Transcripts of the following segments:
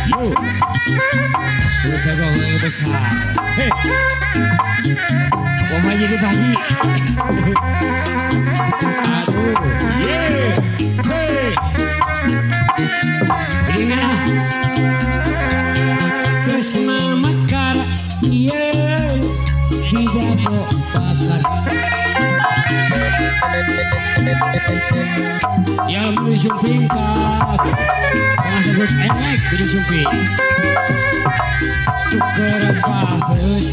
Yo. Udah besar. Hei. Mau jadi bayi. Aduh. Yeah. Hey. Ini Kresna mekar. Yeah. Dijago bakar. Yang beli sumping kak. Jangan sebut enek beli sumping. Tuker pahet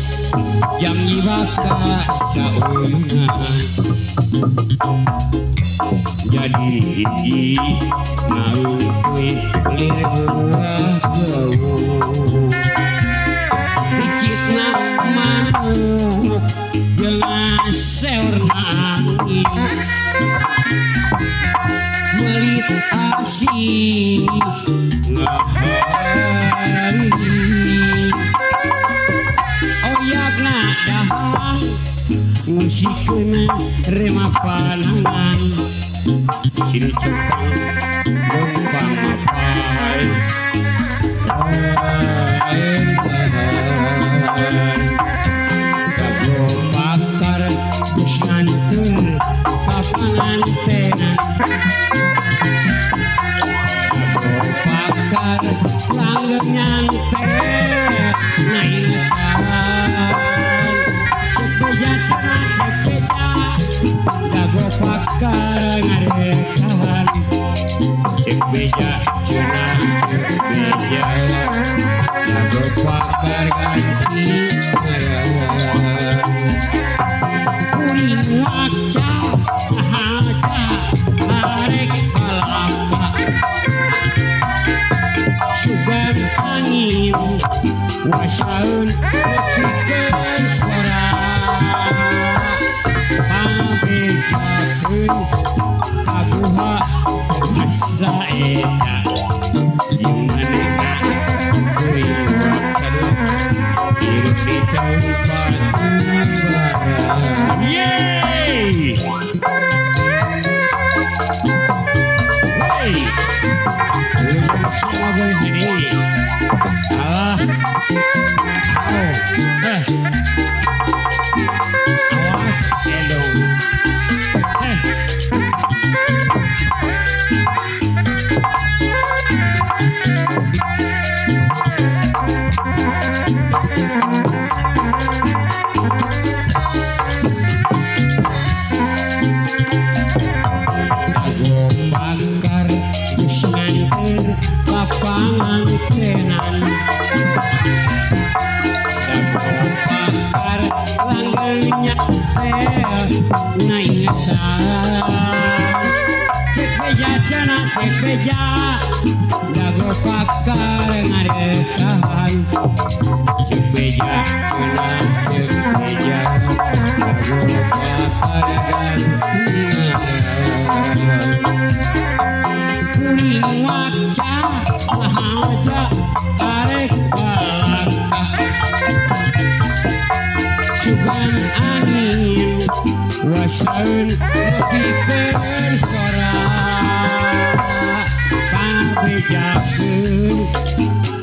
jam nyibaka sauyunan. Jadi hiji ngarungkuy lir buah geuwuh. Dicitna manuk jeung seurna angin. Melit asih ngahari. Oyagna dahang ngusikeun rema panangan. Sini cempang lempang mapai. Lain bahan Kaglo bakar geus nganteur ka pangantenan. Kaglo bakar langgeng nyantet naingetan. Cek beja cenah cek beja dago pakar ngarekahan. Cek beja cenah cek beja dago pakar ganti ngaran. Kuring waca haja arek palaka. Sugan angin wasaeun nepikeun sora. Pabejakeun kaguha asa eta jeung manehna kuring waca hirup di tempat barang. Yeay! Hey! Semua boleh sini. Alah. Oh. Eh. Awas endong. Eh. Dago bakar geus nganteur ka pangantenan. Dago bakar langgeng nyantel naingetan. Cek beja cenah cek beja dago bakar ngarekahan. Cek beja cenah cek beja dago bakar ganti ngaran. Kuring waca haja arek balaka. Sugan angin wasaeun nepikeun sora. Pabejakeun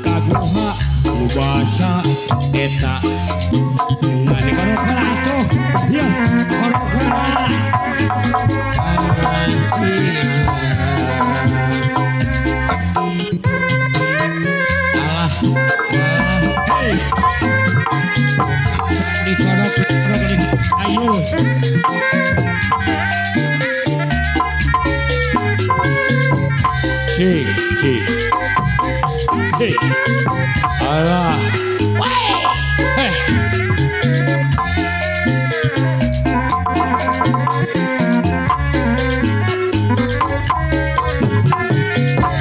kaguha nu basa eta. Mane korokora atuh. Ya, korokora. Alah, alah, hey. Dikodok, dikodok, ayo. Si, si, si. Alah, hey.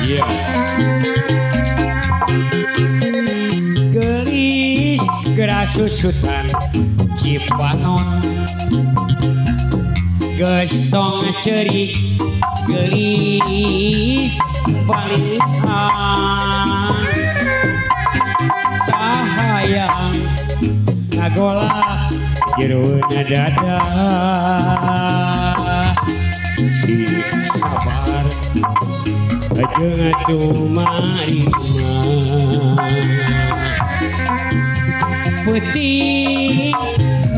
Yeah. Gelis gerasusutan Cipanon geus tong ceurik gelis palihan. Kahayang ngagolak jerona dada. Si sabar jeung tumarima.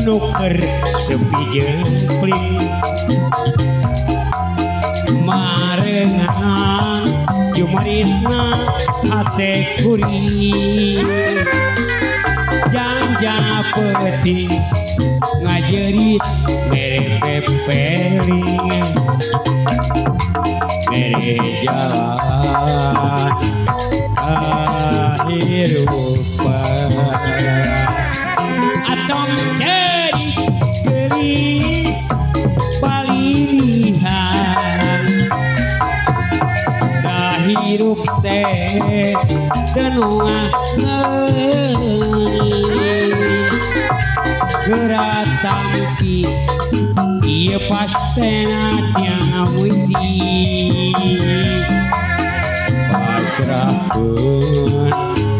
Nuker sepi jempling marengan jumaritna hate kuring janja peuting ngajerit mere pepeling mere jalan kahirupan atong cerik gelis palilihan dahirup teh tenunga geura tampi ieu pastena tiang widi pasrahkeun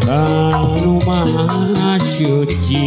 kanu Maha Suci.